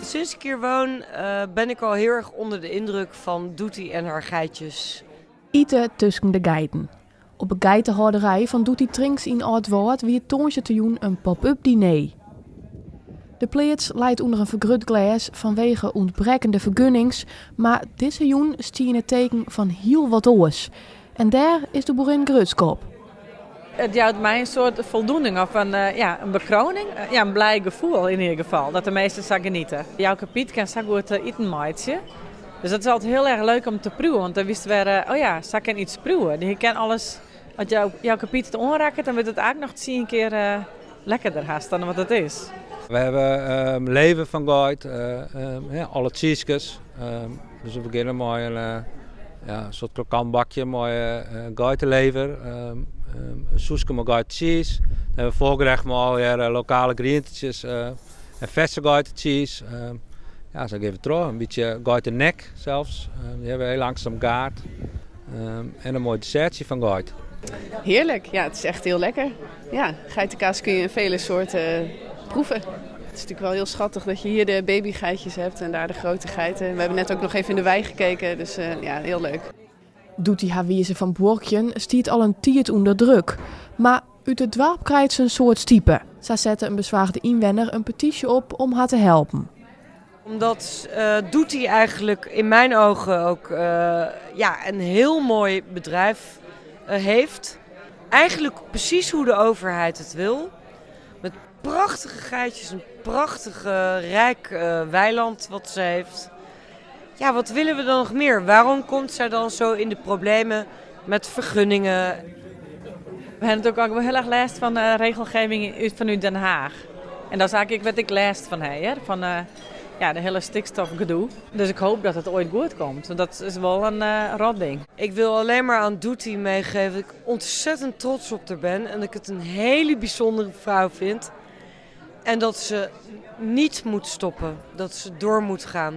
Sinds ik hier woon ben ik al heel erg onder de indruk van Doetie en haar geitjes. Ite tusken de geiten. Op 'e geitehâlderij fan Doetie Trinks yn Aldwâld wie tongersdeitejûn in pop-up diner. De pleats leit ûnder in fergrutglês fanwege ûntbrekkende fergunnings, mar dizze jûn stie yn it teken fan hiel wat oars. En dêr is de boerin grutsk op. It jout my in soart foldoening of in, ja, in bekroning. Ja, in blij gefoel yn ieder gefal, dat de minsken sa geniete. Jouke Piet kin sa goed iten meitsje. Dus dat is altyd hiel erch leuk om te priuwen, want dan witst wer, oh ja, sa kin yts priuwe. Dy kin alles, as Jouke Piet it oanrekket, dan wurdt it eigentlik noch tsien kear lekkerder hast dan wat it is. We hawwe lever fan geit, alle tsiiskes. Dus we begjinne mei in ja, soart krokantbakje mei geitelever, in soeske mei geitetsiis. Dan hawwe we foargerecht mei allegearre lokale grientetsjes en ferse geitetsiis. Ja, sa gean we troch. In bytsje geitenek sels. Dy hawwe we hiel langsum gaard. En in moai dessertsje fan geit. Heerlijk, ja, het is echt heel lekker. Ja, geitenkaas kun je in vele soorten proeven. Het is natuurlijk wel heel schattig dat je hier de babygeitjes hebt en daar de grote geiten. We hebben net ook nog even in de wei gekeken, dus ja, heel leuk. Doetie har wize fan buorkjen stiet al in tiid ûnder druk. Mar út it doarp krijt se in soad stipe. Sa sette in besoarge ynwenner in petysje op om har te helpen. Omdat Doetie eigenlijk in mijn ogen ook ja, een heel mooi bedrijf heeft. Eigenlijk precies hoe de overheid het wil. Met prachtige geitjes, een prachtig rijk weiland wat ze heeft. Ja, wat willen we dan nog meer? Waarom komt zij dan zo in de problemen met vergunningen? We hebben natuurlijk ook wel heel erg lêst fan de regelgeving vanuit Den Haag. En dat is eigenlijk wat ik lêst fan ha, fan ja, de hiele stikstofgedoe. Dus ik hoop dat het ooit goed komt. Want dat is wol in rotding. Ik wil alleen maar aan Doetie meegeven dat ik ontzettend trots op haar ben. En dat ik het een hele bijzondere vrouw vind. En dat ze niet moet stoppen. Dat ze door moet gaan.